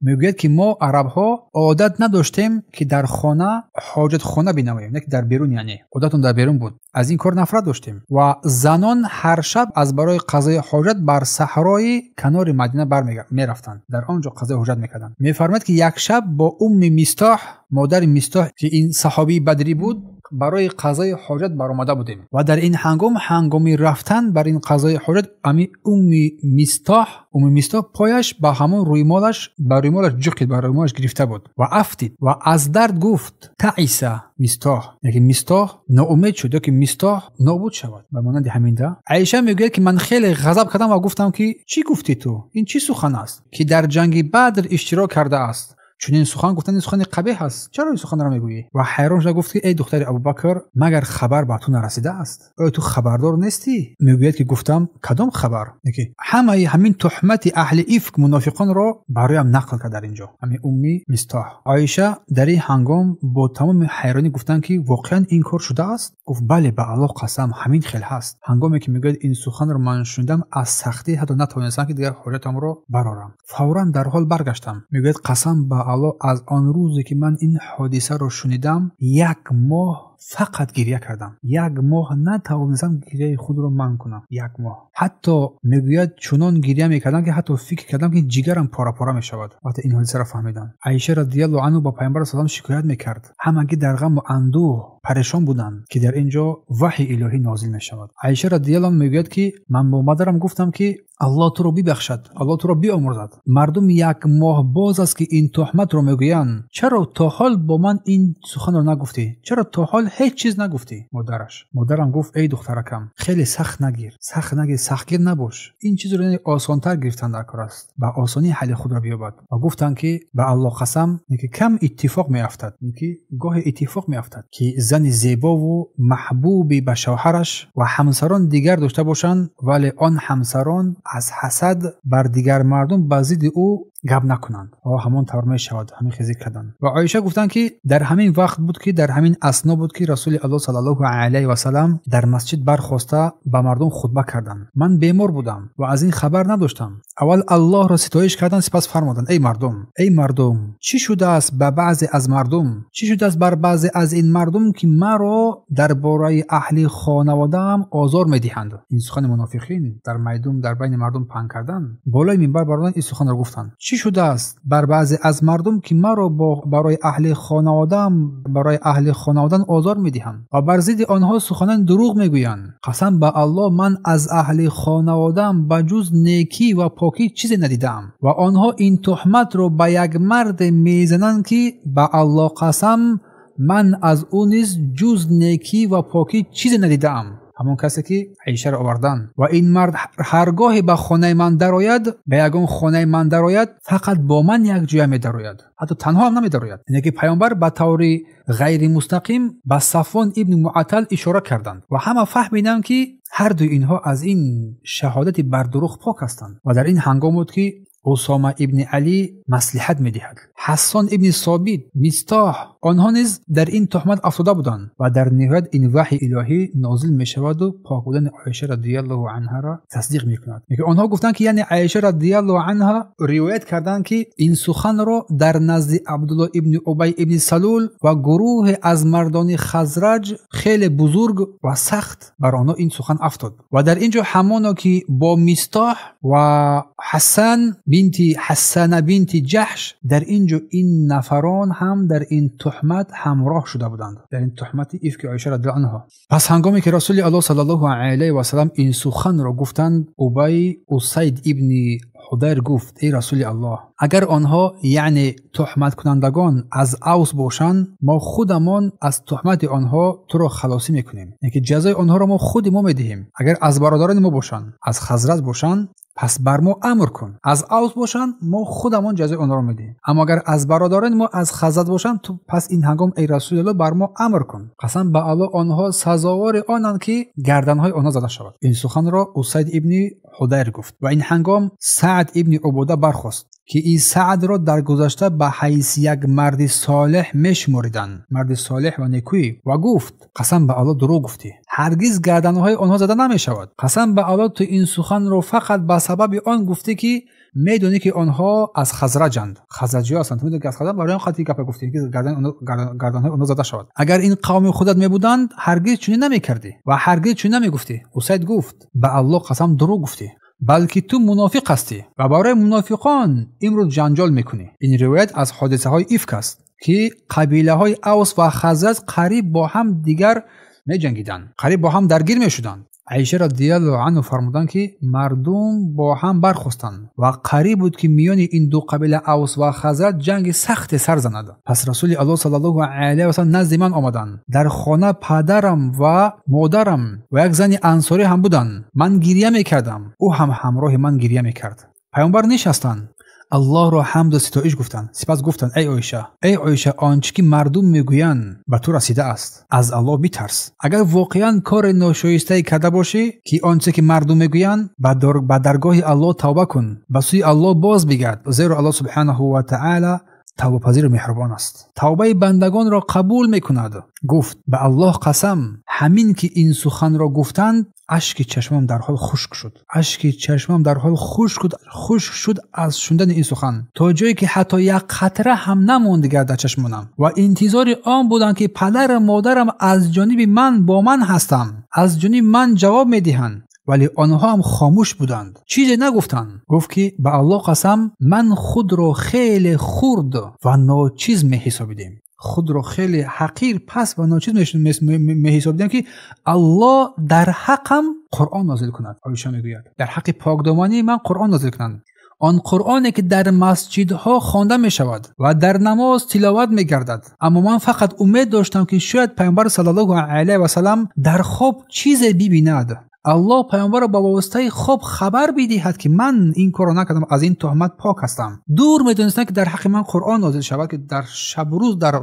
Мегӯяд ки мо арабҳо одат надоштем ки дар хона ҳоҷатхона бинамоем, не ки дар берун, яъне одатон дар берун буд. Аз ин кор нафрат доштем ва занон ҳар шаб аз барои қазои ҳоҷат бар саҳрои канори Мадина мерафтанд, дар он ҷо қазои ҳоҷат мекарданд. Мефармояд ки як шаб бо Умми Мистоҳ, модари Мистоҳ ки ин саҳобии бадрӣ буд, барои қазои ҳоҷат баромада будем ва дар ин ҳангом, ҳангоми рафтан бар ин қазои ҳоҷат, ами Умми Мистоҳ, Умми Мистоҳ пояш ба ҳамон рӯймолаш, ба рӯймолаш ҷуқид, ба рӯймолаш гирифта буд ва афтид ва аз дард гуфт таиса Мистоҳ, яъне Мистоҳ ноумед шуд ё ки Мистоҳ нобуд шавад. Ба монанди ҳаминда Оиша мегӯяд ки ман хеле ғазаб кардам ва гуфтам ки чӣ гуфтӣ ту, ин чӣ сухан аст ки дар ҷанги Бадр иштирок кардааст. Чунин сухан гуфтан сухани қабеҳ аст. Чаро ин суханро мегӯӣ? Ва ҳайрон шуда гуфт ки эй духтари Абубакр, магар хабар ба ту нарасидааст? Оё ту хабардор нестӣ? Мегӯяд ки гуфтам кадом хабар? Ки ҳамаи ҳамин туҳмати аҳли ифк мунофиқонро бароям нақл кард дар инҷо ҳамин Умми Мистоҳ. Оиша дар ин ҳангом бо тамоми ҳайронӣ гуфтанд ки воқеан ин кор шудааст? Гуфт бале, ба Аллоҳ қасам, ҳамин хел ҳаст. Ҳангоме ки мегӯяд ин суханро ман шунидам, аз сахтӣ ҳатто натавонистам ки дигар ҳоҷатамро барорам. Фавран дар ҳол баргаштам. Мегӯяд қасам ба Аллоҳ, аз он рӯзе ки ман ин ҳодисаро шунидам, як моҳ фақат гиря кардам. Як моҳ натавонистам гиряи худро манъ кунам. Як моҳ. Ҳатто мегӯяд чунон гиря мекардам ки ҳатто фикр кардам ки ҷигарам пора-пора мешавад. Вақте ин ҳодисаро фаҳмидам. Оиша радиаллоҳу анҳу ба Паёмбар саллаллоҳу алайҳи васаллам шикоят мекард. Ҳамагӣ дар ғам ва андӯҳ парешон буданд ки дар ин ҷо ваҳйи илоҳӣ нозил мешавад. Оиша радиаллоҳу анҳу мегӯяд ки ман бо модарам гуфтам ки Аллоҳ туро бибахшад, Аллоҳ туро биомӯрзад. Мардум як моҳ боз аст ки ин туҳматро мегӯянд. Чаро то ҳол бо ман ин суханро нагуфтӣ? Чаро то ҳол ҳеҷ чиз нагуфтӣ? Модарам гуфт эй духтаракам, хеле сахт нагир, сахт нагир, сахтгир набош. Ин чизро осонтар гирифтан дар кор аст. Ба осонӣ ҳалли худро биёбад. Ва гуфтанд ки ба Аллоҳ қасам, ки кам иттифоқ меафтад, ки гоҳе иттифоқ меафтад ки зани зебову маҳбуби ба шавҳараш ва ҳамсарон дигар дошта бошанд, вале он ҳамсарон аз ҳасад бар дигар мардум ба зидди ӯ гап накунанд. Ҳамон тавр мешавад, ҳамин хезӣ карданд. Ва Оиша гуфтанд ки дар ҳамин вақт буд ки дар ҳамин асно буд ки Расули Аллоҳ саллаллоҳу алайҳи васаллам дар масҷид бархоста ба мардум хутба карданд. Ман бемор будам ва аз ин хабар надоштам. Аввал Аллоҳро ситоиш карданд, сипас фармуданд: эй мардум, эй мардум, чӣ шудааст ба баъзе аз мардум? Чӣ шудааст бар баъзе аз ин мардум ки маро дар бораи аҳли хонаводаам озор медиҳанд? Ин сухани мунофиқин дар майдон, дар байни мардум паҳн кардан, болои минбар баромадан ин суханро гуфтанд. Чӣ шудааст бар баъзе аз мардум ки маро барои аҳли хонаводаам, барои аҳли хонаводан озор медиҳанд ва бар зидди онҳо суханан дурӯғ мегӯянд? Қасам ба Аллоҳ, ман аз аҳли хонаводаам ба ҷуз некӣ ва покӣ чизе надидаам ва онҳо ин туҳматро ба як марде мезананд ки ба Аллоҳ қасам, ман аз ӯ низ ҷуз некӣ ва покӣ чизе надидаам. Ҳамон касе ки Оишаро овардан. Ва ин мард ҳаргоҳе ба хонаи ман дарояд, ба ягон хонаи ман дарояд, фақат бо ман якҷоя медарояд, ҳатто танҳо ҳам намедарояд. Яъне ки Паёмбар ба таври ғайримустақим ба Сафвон ибни Муаттал ишора карданд ва ҳама фаҳмиданд ки ҳар дуи инҳо аз ин шаҳодати бардурӯғ пок ҳастанд. Ва дар ин ҳангом буд ки Усома ибни Алӣ маслиҳат медиҳад. Ҳассон ибни Собит, Мистоҳ, онҳо низ дар ин туҳмат афтода буданд ва дар ниҳоят ин ваҳйи илоҳӣ нозил мешаваду пок будани Оиша радиаллоҳу анҳаро тасдиқ мекунад. Онҳо гуфтанд ки яъне Оиша радиаллоҳу анҳа ривоят карданд ки ин суханро дар назди Абдуллоҳ ибни Убай ибни Салул ва гурӯҳе аз мардони Хазраҷ хеле бузург ва сахт бар онҳо ин сухан афтод. Ва дар ин ҷо ҳамоно ки бо Мистоҳ ва Ҳасан бинти Ҳасана бинти Ҷаҳш дар ин ҷо ин нафарон ҳам дар ин туҳмат ҳамроҳ шуда буданд, дар ин туҳмати ифки Оиша радиаллоҳу анҳа. Пас ҳангоме ки Расули Аллоҳ саллаллоҳу алайҳи васаллам ин суханро гуфтанд, Убай Усайд ибни Ҳудайр гуфт: эй Расули Аллоҳ, агар онҳо яъне туҳматкунандагон аз Авс бошанд, мо худамон аз туҳмати онҳо туро халосӣ мекунем, яъне ки ҷазои онҳоро мо худи мо медиҳем. Агар аз бародарони мо бошанд, аз Хазраҷ бошанд, пас бар мо амр кун. Аз Авс бошанд, мо худамон ҷазои онҳоро медиҳем. Аммо агар аз бародарони мо аз Хазраҷ бошанд, ту пас ин ҳангом эй Расулуллоҳ бар мо амр кун. Қасам ба Аллоҳ, онҳо сазовори онанд ки гарданҳои онҳо зада шавад. Ин суханро Усайд ибни Ҳудайр гуфт ва ин ҳангом Саъд ибни Убода бархост ки ин Саъдро дар гузашта ба ҳайси як марди солеҳ мешумориданд, марди солеҳ ва некӯй, ва гуфт: қасам ба Аллоҳ, дурӯғ гуфтӣ, ҳаргиз гарданҳои онҳо зада намешавад. Қасам ба Аллоҳ, ту ин суханро фақат ба сабаби он гуфтӣ ки медонӣ ки онҳо аз Хазраҷанд, хазраҷиҳо ҳастанд. Ту медонӣ ки аз Хазраҷ, барои он хати гапа гуфтӣ ки гарданҳои онҳо зада шавад. Агар ин қавми худат мебуданд, ҳаргиз чунин намекардӣ ва ҳаргиз чунин намегуфтӣ. Усайд гуфт: ба Аллоҳ қасам, дурӯғ гуфтӣ, балки ту мунофиқ ҳастӣ ва барои мунофиқон имрӯз ҷанҷол мекунӣ. Ин ривоят аз ҳодисаҳои ифк аст ки қабилаҳои Авс ва Хазраҷ қариб бо ҳам дигар меҷангиданд, қариб бо ҳам даргир мешуданд. Оиша радиаллоҳу анҳу фармуданд ки мардум бо ҳам бархостанд ва қариб буд ки миёни ин ду қабила Авс ва Хазраҷ ҷанги сахте сар занад. Пас Расули Аллоҳ саллаллоҳу алайҳи васаллам назди ман омаданд. Дар хона падарам ва модарам ва як зани ансорӣ ҳам буданд. Ман гиря мекардам, ӯ ҳам ҳамроҳи ман гиря мекард. Паёмбар нишастанд. Аллоҳро ҳамду ситоиш гуфтанд. Сипас гуфтанд: эй Оиша, эй Оиша, он чӣ ки мардум мегӯянд ба ту расидааст, аз Аллоҳ битарс. Агар воқеан кори ношоистае карда бошӣ, ки он чизе ки мардум мегӯянд, ба даргоҳи Аллоҳ тавба кун, ба сӯи Аллоҳ боз бигард, зеро Аллоҳ субҳанаҳу ва таъала тавбапазиру меҳрубон аст, тавбаи бандагонро қабул мекунад. Гуфт: ба Аллоҳ қасам, ҳамин ки ин суханро гуфтанд, ашки чашмам дар ҳол хушк шуд. Ашки чашмам дар ҳол хушк шуд аз шунидани ин сухан, то ҷое ки ҳатто як қатра ҳам намонд дигар дар чашмонам. Ва интизори он будам ки падару модарам аз ҷониби ман бо ман ҳастанд, аз ҷониби ман ҷавоб медиҳанд, вале онҳо ҳам хомӯш буданд, чизе нагуфтанд. Гуфт ки ба Аллоҳ қасам, ман худро хеле хурд ва ночиз меҳисобидем, худро хеле ҳақир, пас ва ночиз меҳисобидем, ки Аллоҳ дар ҳаққам Қуръон нозил кунад. Оиша мегӯяд: дар ҳаққи покдомании ман Қуръон нозил кунанд, он Қуръоне ки дар масҷидҳо хонда мешавад ва дар намоз тиловат мегардад. Аммо ман фақат умед доштам, ки шояд Пайғамбар саллаллоҳу алайҳи васаллам дар хоб чизе бибинад, Аллоҳ пайғамбарро ба воситаи хоб хабар бидиҳад, ки ман ин корро накардам, аз ин туҳмат пок ҳастам. Дур медонистам, ки дар ҳаққи ман Қуръон нозил шавад, ки дар шабу рӯз дар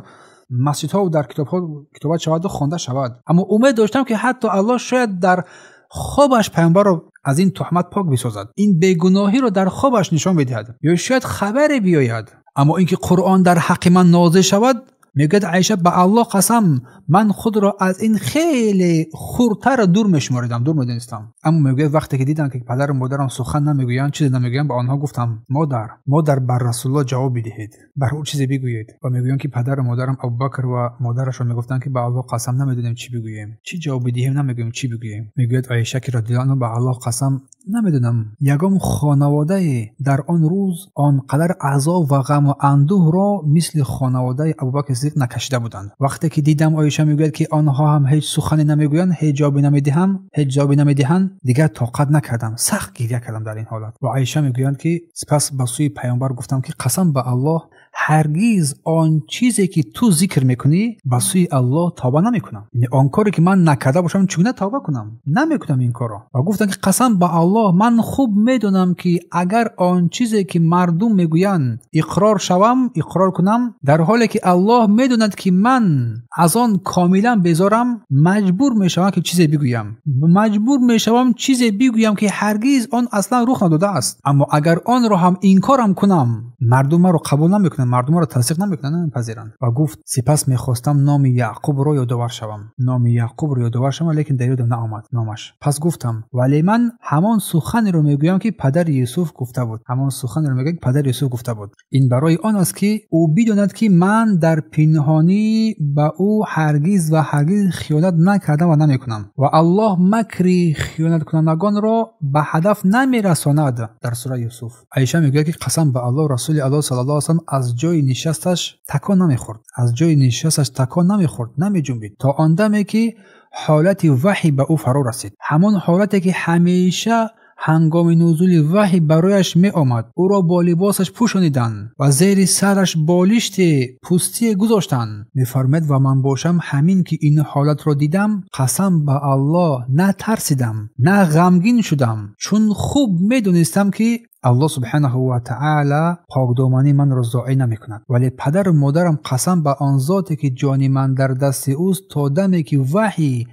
масҷидҳо ва дар китобҳо китобат шавад ва хонда шавад. Аммо умед доштам, ки ҳатто Аллоҳ шояд дар хобаш пайғамбарро аз ин туҳмат пок бисозад, ин бегуноҳиро дар хобаш нишон бидиҳад, ё шояд хабаре биёяд. Аммо инки Қуръон дар ҳаққи ман нозил шавад, мегӯяд Айша: ба Аллоҳ қасам, ман худро аз ин хеле хурдтар дур мешуморидам, дур медонистам. Аммо мегӯяд вақте ки дидам, ки падару модарам сухан намегӯянд, чизе намегӯянд, ба онҳо гуфтам: модар, модар, бар Расулуллоҳ ҷавоб бидиҳед, бар ӯ чизе бигӯед. Ва мегӯянд, ки падару модарам Абубакр ва модарашон мегуфтанд, ки ба Аллоҳ қасам, намедонем чӣ бигӯем, чӣ ҷавоб бидиҳем, намегӯем чӣ бигӯем. Мегӯяд Айша, ки радиаллоҳу анҳу: ба Аллоҳ қасам, намедонам ягон хонаводае дар он рӯз он қадар азоб ва ғаму андӯҳро мисли хонаводаи Абубакр Сиддиқ накашида буданд. Вақте ки дидам, Оиша мегӯяд, ки онҳо ҳам ҳеҷ сухане намегӯянд, ҳеҷ ҷавобе намедиҳам, ҳеҷ ҷавобе намедиҳанд, дигар тоқат накардам, сахт гиря кардам дар ин ҳолат. Ва Оиша мегӯянд, ки сипас ба сӯи пайғамбар гуфтам, ки қасам ба Аллоҳ, ҳаргиз он чизе ки ту зикр мекунӣ ба сӯи Аллоҳ тавба намекунам. Яъне он коре ки ман накарда бошам, чӣ гуна тавба кунам? Намекунам ин корро. Ва гуфтанд, ки қасам ба Аллоҳ, ман хуб медонам, ки агар он чизе ки мардум мегӯянд иқрор шавам, иқрор кунам, дар ҳоле ки Аллоҳ медонад, ки ман аз он комилан безорам, маҷбур мешавам, ки чизе бигӯям, маҷбур мешавам чизе бигӯям, ки ҳаргиз он аслан рух надодааст. Аммо агар онро ҳам инкорам кунам, мардум маро қабул намекунанд, мардум маро тасдиқ намекунанд, намепазиранд. Ва гуфт: сипас мехостам номи Яъқубро ёдовар шавам, номи Яъқубро ёдовар шавам, лекин дар ёдам наомад номаш. Пас гуфтам: вале ман ҳамон суханеро мегӯям, ки падари Юсуф гуфта буд, ҳамон суханеро мегӯям, ки падари Юсуф гуфта буд. Ин барои он аст, ки ӯ бидонад, ки ман дар пинҳонӣ ба ӯ ҳаргиз ва ҳаргиз хиёнат накардам ва намекунам, ва Аллоҳ макри хиёнаткунандагонро ба ҳадаф намерасонад. Дар сураи Юсуф Айша мегӯяд, ки қасам ба Аллоҳ, Расули Аллоҳ саллаллоҳу алайҳи васаллам аз ҷои нишасташ такон намехӯрд, аз ҷои нишасташ такон намехӯрд, намеҷунбид, то он даме ки ҳолати ваҳй ба ӯ фаро расид. Ҳамон ҳолате ки ҳамеша ҳангоми нузули ваҳй барояш меомад, ӯро бо либосаш пӯшониданд ва зери сараш болишти пӯстие гузоштанд. Мефармояд: ва ман бошам, ҳамин ки ин ҳолатро дидам, қасам ба Аллоҳ, на тарсидам, на ғамгин шудам, чун хуб медонистам, ки Аллоҳ субҳанаҳу ва таъала покдомании манро зоӣ намекунад. Вале падару модарам, қасам ба он зоте ки ҷони ман дар дасти ӯст, то даме ки ваҳй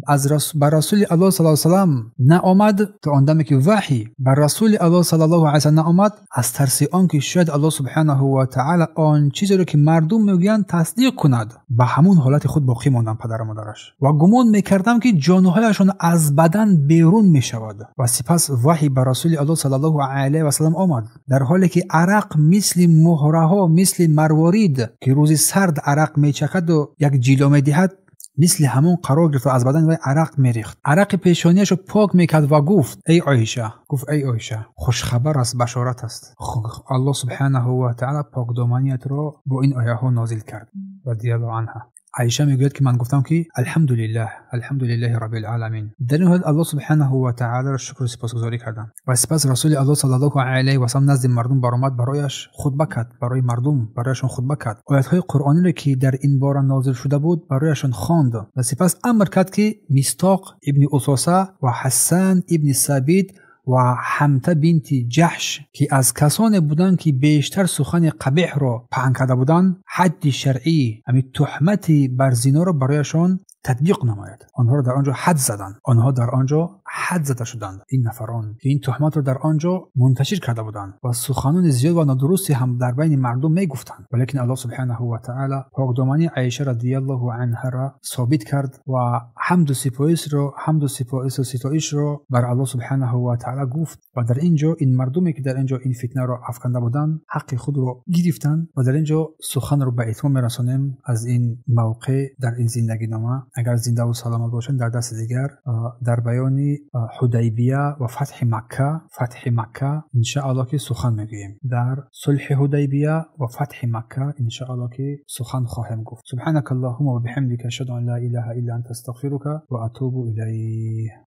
аз ба Расули Аллоҳ саллаллоҳу алайҳи васаллам наомад, то он даме ки ваҳй ба Расули Аллоҳ саллаллоҳу алайҳи васаллам наомад, аз тарси он ки шояд Аллоҳ субҳанаҳу ва таъала он чизеро ки мардум мегӯянд тасдиқ кунад, ба ҳамон ҳолати худ боқӣ мондам падару модараш, ва гумон мекардам, ки ҷонҳояшон аз бадан берун мешавад. Ва сипас ваҳй ба Расули Аллоҳ саллаллоҳу алайҳи васаллам омад, дар ҳоле ки арақ мисли муҳраҳо, мисли марворид, ки рӯзи сард арақ мечакаду як ҷило медиҳад, мисли ҳамон қарор гирифт ва аз бадани вай арақ мерехт. Арақи пешониашро пок мекард ва гуфт: эй Оиша, гуфт: эй Оиша, хушхабар аст, башорат аст, Аллоҳ субҳанаҳу ва таъала покдоманиятро бо ин ояҳо нозил кард. Радиаллоҳу анҳа. Айша мегӯяд, ки ман гуфтам, ки алҳамдулиллаҳ, алҳамдулиллаҳи раббил оламин. Дар ин ҳолат Аллоҳ субҳанаҳу ва таъаларо шукру сипосгузорӣ кардам. Ва сипас Расули Аллоҳ саллаллоҳу алайҳи васаллам назди мардум баромад, барояш хутба кард, барои мардум барояшон хутба кард. Оятҳои қуръониро, ки дар ин бора нозил шуда буд, барояшон хонд ва сипас амр кард, ки Мистоқ ибни Усоса ва Ҳасан ибни Сабит ва Ҳамта бинти Ҷаҳш, ки аз касоне буданд, ки бештар сухани қабеҳро паҳн карда буданд, ҳадди шаръӣ, ҳамин туҳмати бар зиноро барояшон татбиқ намояд. Онҳоро дар он ҷо ҳад заданд. Онҳо дар он ҷо ҳад зада шуданд. Ин нафарон, ки ин туҳматро дар он ҷо мунташир карда буданд ва суханони зиёд ва нодурусте ҳам дар байни мардум мегуфтанд. Валекин Аллоҳ субҳанаҳу ва таъоло покдомании Оиша радиаллоҳу анҳаро собит кард ва ҳамду сипоису ситоишро бар Аллоҳ субҳанаҳу ва таъоло гуфт. Ва дар ин ҷо ин мардуме, ки дар ин ҷо ин фитнаро афканда буданд, ҳаққи худро гирифтанд. Ва дар ин ҷо суханро ба итмом мерасонем аз ин мавқеъ дар ин зиндагинома. Агар зиндаву саломат бошанд, дар дасти дигар дар баёни Ҳудайбия ва фатҳи Макка иншааллоҳ ки сухан мегӯем. Дар сулҳи Ҳудайбия ва фатҳи Макка иншааллоҳ ки сухан хоҳем гуфт. Субҳанака Аллоҳумма ва биҳамдика, ашҳаду ан ла илаҳа илла анта, астағфирука ва атубу илайк.